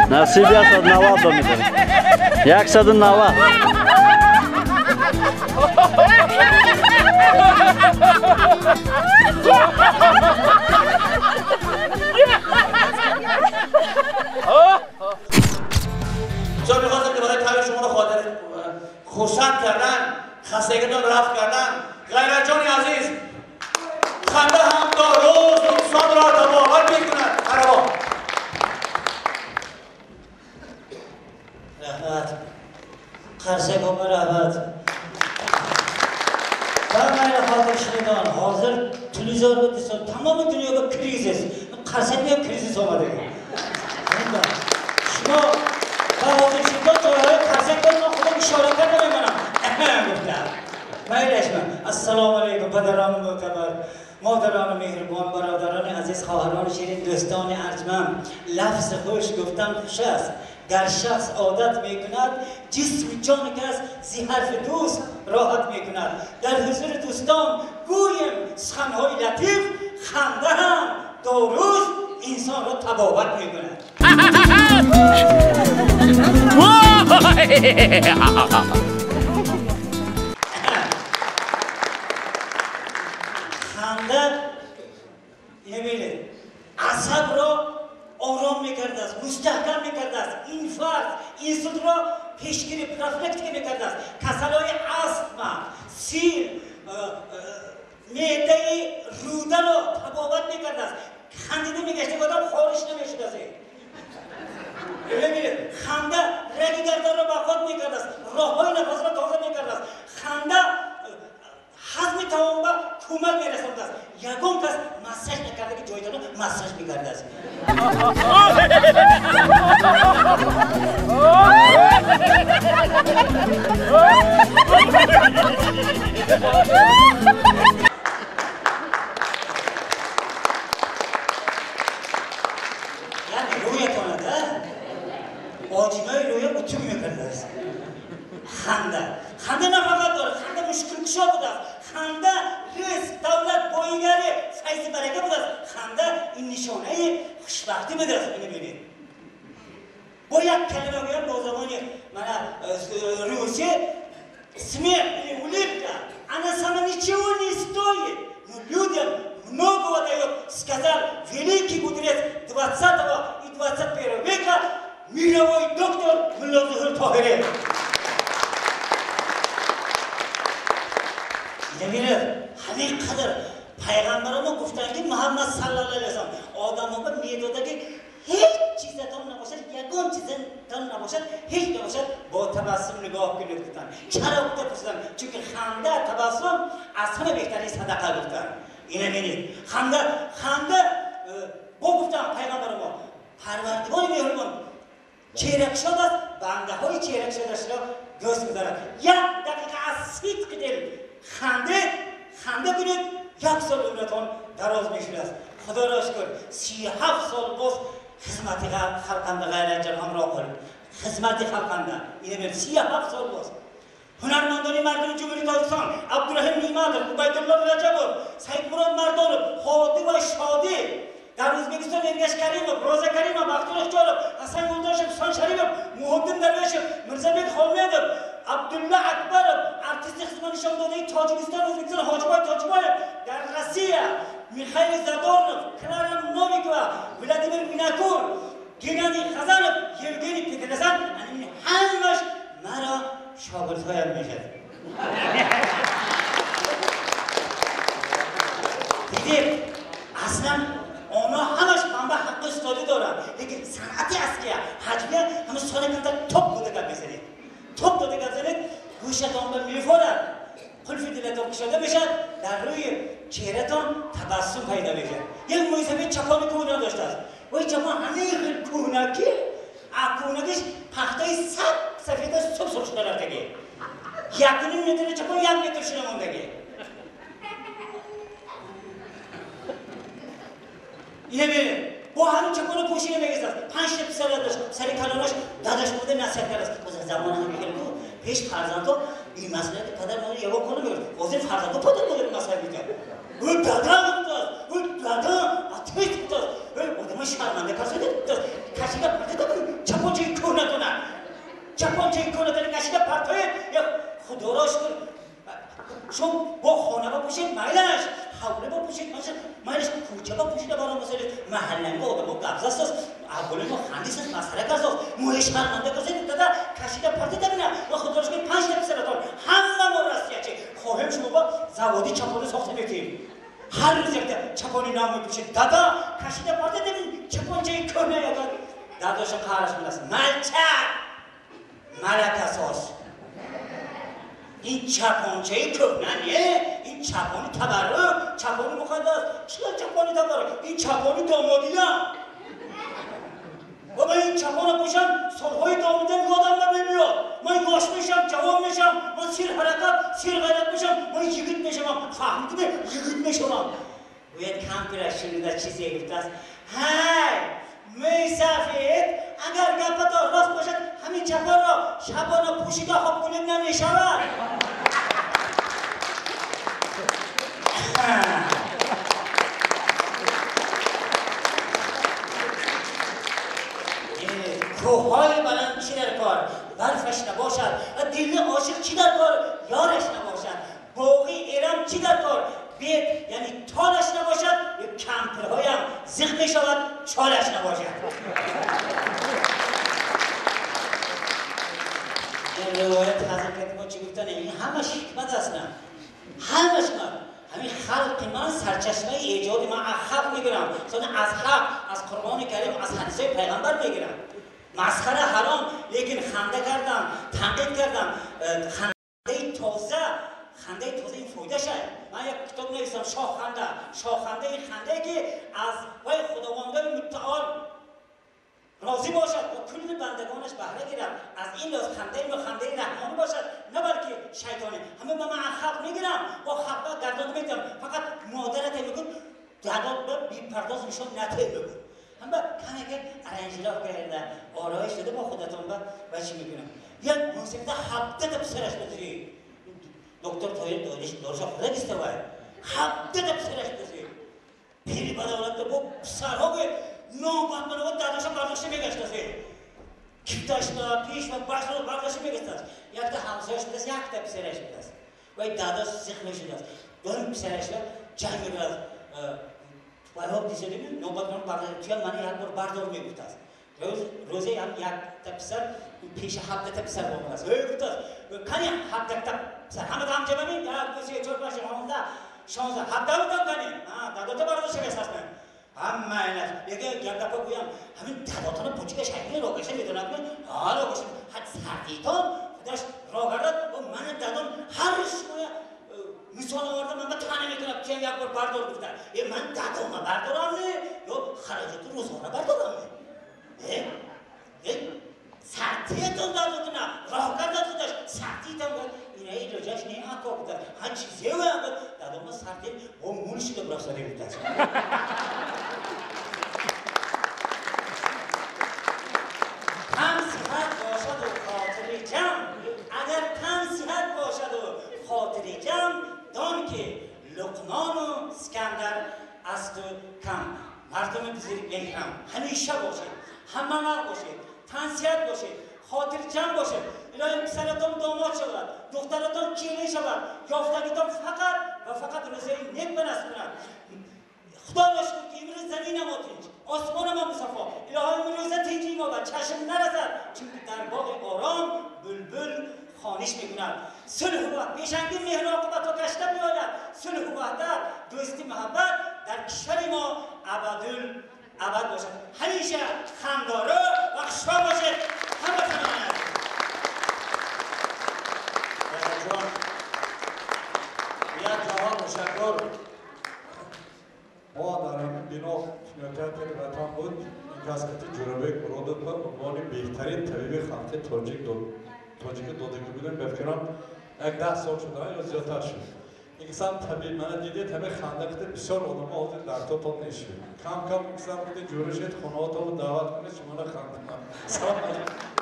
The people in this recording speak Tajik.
Насиб 190 ба мебарем. 190. چون میخواستم که برای طبع شما رو خاطر خرسند کردن، خستگیتون رفع کردن. غیرت جان عزیز، خنده هم تا روز انسان را تباهت میکند. هروا رحمت قرصک رحمت. و من خاطر شنیدان حاضر تلویزیون رو دیدم تمام دنیا به کریزیس قرصک میگه کریزیس آمده. شما و حاضر شنیدان جایهای قرصک من خودم اشاره کردم منم گفتم مایلش من. السلام علیکم پدران معتبر، مادران مهربان، برادران عزیز، خواهران شیرین، دوستان ارجمند. لفظ خوش گفتن خوش است، گر شخص عادت میکند جسم جان کس زی حرف دوست راحت میکند. در حضور دوستان گویم سخنهای لطیف، خنده هم داروست انسان را تبابت میکند. خنده نمی‌بینید عصب را آرام میکرده است، مستحکم میکرده است، اینفارکت، اینسولت را پیشگیری پروفیلاکتیک میکرده است. کسلای آستما، سیل، معده روده را تبابت میکرده است. خندیده میگشته آدم خارش نمیشد از این. ببینید خنده رگ گردن را بخواد میکرده است، راههای نفس را تازه میکرده است. خنده هضم طعام به کمک میرسانده است. یگان کس مساج نکرده که جای داره مساج میکرده است. یعنی رویتانه آجینای روی اتوگ میکرده است. خنده خنده نه فقط داره، خنده مشکل کشا بوده است. خنده رزق، دولت، بایگری، فیض برکه بوده است. خنده این نشانه خوشبختی بوده است. اینو ببینید با یک کلمه گویم با زبان من روسی смех или улыбка, она сама ничего не стоит, но людям многого дает, сказал великий мудрец 20 и 21 века, мировой доктор Мулло Тоҳири. Бибинед, ҳамин қадар пайғамбаромо гуфтанд ки Муҳаммад саллаллоҳу алайҳи васаллам одамҳо медода ки ҳеҷ чизатон набошад, ягон чизатон набошад, ҳеҷ набошад, бо табассум нигоҳ кунед гуфтанд. Чаро гуфта пурсиданд? Чунки ханда, табассум аз ҳама беҳтарин садақа гуфтанд. Ина бинед, ханда, ханда бо гуфтанд пайғамбаромо Парвардигори меҳрубон чеҳракушод аст, бандаҳои чеҳракушодашро дӯст медорад. Як дақиқа аз сидқи дил ханде ханда кунед, як сол умратон дароз мешудааст. Худоро шукр, 37 сол боз хизмати халқанда ғайратҷон ҳамроҳ кунед. Хизмати халқанда ина бинед, 37 сол боз ҳунармандони мардуми Ҷумҳурии Тоҷикистон Абдураҳим Неъматов, Убайдулло Раҷабов, Саидмурод Мардонов, Ҳодӣ ва Шодӣ, дар Ӯзбекистон Эргаш Каримов, Роза Каримова, Бахтиёр Ихтиёров, Ҳасан Юлдошев, Ҳусон Шарипов, Муҳиддин Дарвешев, Мирзабек Холмедов, Абдулла Акбаров, артисти хизматнишондодаи Тоҷикистон, Ӯзбекистон Ҳоҷибой Тоҷибоев, дар Россия Михаил Задорнов, Клара Новикова, Владимир Винокур, Геннадий Хазанов, Евгений Петросян, ҳамаш маро шогирдҳоям мешавад. Дидед, аслан онҳо ҳамаш манба ҳаққи устодӣ доранд, лекин санъати аслия ҳаҷвия ҳама сола камтар топ дода гап мезанед, топ дода гап занед, гӯшатон ба мефорад, қулфи дилатон кушода мешавад, дар рӯи чеҳратон табассум пайдо мешавад. Як мӯйсафед чапони кӯҳна доштааст. Вой чапон ҳамин хел кӯҳна ки аз кӯҳнагиш пахтаи саб сафеда суб сурх шуда рафтагӣ. 1.5 метр чапон 1 метр шуда мондагӣ. Ина бинед, бо ҳамин чапоно пӯшида мегизад. 5 та писара дошт, сари калонаш дадаш буда насиҳат кардааст. Ҳозир замона ҳамин хел ку, пеш фарзандҳо ин масъалати падар модар ягон кор намекард. Ҳозир фарзандҳо падар модари маслиҳат медиҳанд. Ӯ дада гуфтааст, ӯ дада атеист гуфтааст, ӯ одамои шарманда. Худоро шукр, шумо бо хона бапӯшед майлаш, ҳавлӣ бапӯшед майлаш, кӯча бапӯшида баромасед, маҳалланга одамо гап застос, аҳволи мо хандисос, масхара кардос, мои шарманда кардед, дада кашида партида бина. Ва худоро шукр, 5 та писаратон ҳама мо россиячи. Хоҳем шумо ба заводи чапони сохта метиҳем. Ҳар рӯз якта чапони нав мепӯшед. Дада кашида партида бин чапончаи кӯҳна ягад. Дадоша қаҳраш медаст. Малчак малакасоз. Ин чапончаи кӯҳна не, ин чапони табаррук, чапони муқаддас. Чӣ чапони табаррук? Ин чапони домодия. Ва ман ин чапона пӯшам, солҳои домодиям ёдам намемеёд. Ман ёш мешам, ҷавон мешам, ман сир ҳаракат, сир ғайрат мешам, ман йигит мешавам. Фаҳмидиме? Йигит мешавам. Гӯяд кампираш шунида чизе гуфтааст. Ҳай, мӯйсафед, агар гапатон рост бошад, ҳамин чапонро шабона пӯшида хоб кунед намешавад. Кӯҳҳои баланд чӣ дар кор, барфаш набошад, ва дили ошиқ чӣ дар кор, ёраш набошад, боғи Эрам чӣ дар кор, бет яъне толаш набошад, кампирҳоям зиқ мешавад, чолаш набошад. Ин ривоят ҳазрати мо чӣ гуфтан? Ин ҳамаш ҳикмат аст, на ҳамаш ҳикмат. Ҳамин халқи ман сарчашмаи эҷоди ман аз халқ мегирам, аз ҳақ, аз Қуръони Карим, аз ҳадисҳои пайғамбар мегирам. Масхара ҳаром, лекин ханда кардам, танқид кардам. Хандаи тоза, хандаи тоза ин фоида шад. Ман як китоб нависам, шоҳханда. Шоҳханда ин хандае ки аз вай Худовандои мутаол розӣ бошад ва кулли бандагонаш баҳра гирад. Аз ин лоз хандаи мо хандаи раҳмонӣ бошад, на балки шайтонӣ. Ҳама ба ман аз халқ мегирам, бо халқ гардон метиҳам. Фақат модарате мегӯд, дадот ба бепардоз нишон натиҳ мегӯд. Ҳама камеке аранжиров карда, ороиш дода бо худатон ба чӣ мекунам. Як мусиқида 17 та писараш бизӣ. Доктор Тоир дориш худа диставай. 17 та писараш бизӣ. Пири бадавлатда бо писарҳо гӯяд, навбат ба навбат дадаша бардошта мегаштасе. Кифташ ба пеш ба башро бардошта мегаштааст. Якта ҳамсояш будааст, якта писараш будааст. Вай дадаш зиқ мешудааст. Доим писарашро ҷанг мекард. Вайҳо дисадими навбат ба бардошта, туям мани як бор бардор мегуфтааст. Рӯзе ҳам якта писар пеши 17 та писар омадааст. Эй гуфтааст, кани 17 та писар ҳама ҳамҷамами? 1 2 3 4 5 16 16 17 будам кани. Дадота бардошта мешастанд. Ҳама инаш. Лекин як дафъа гӯям, ҳамин дадотона пучига шайхи рогаша медонад ми? Ҳа, рогаша. Ҳад сардитон худаш роҳ гардад ва мана дадом ҳар шумоя мисол оварда ман ба таъна мекунад, туям як бор бардор гуфта. Э, ман дадома бардорам не? Ё хароҷоти рӯзона бардорам не? Э, сардиятон дадотона роҳ гардад худаш, сардитон гуфт. Ина илоҷаш не ако гуфта. Ҳа чизева гуфт. Дадома сардит бо мул шуда бурафтаде гуфтааст. Тан сиҳат бошаду хотири ҷамъ, агар тан сиҳат бошаду хотири ҷамъ, дон ки Луқмону Искандар аз ту кам. Мардуми бузург меҳрам, ҳамеша бошед, ҳамавақт бошед, тансиҳат бошед, хотирҷамъ бошед. Илоҳи писаратон домод шавад, духтаратон келин шавад, ёфтагитон фақат ва фақат рӯзаи нек ба насиб кунад. Худоро шукр ки имрӯз заминам тинҷ, осмонам мусаффо. Илоҳи имрӯза тинҷи мо ба чашм нарасад, чунки дар боғи ором булбул хониш мекунад. Сулҳу ваҳдат, бешанги меҳру оқибатҳо гашта меояд. Сулҳу ваҳдат, дӯсти муҳаббат дар кишвари мо абадул абад бошад. Ҳамеша хандору ва хушбахт бошед. Ҳаматон ҷон, як ҷаҳон ташаккур. Мо дар ҳамин бино кинотеатри Ватан буд. Ин кас кати Ҷӯрабек Муродов ба унвони беҳтарин табиби халқи тоҷик тоҷика додагӣ будем. Ба фикрам як 10 сол шуда ё зиёдтар шуд. Ин кисам табиб мана дидед, ҳамин ханда кида бисёр одамо ҳозир дартотон нешуд. Кам кам кисам кида ҷӯра шед, хонаотонро даъват кунед, шуморо хандаман. Салом алейкум.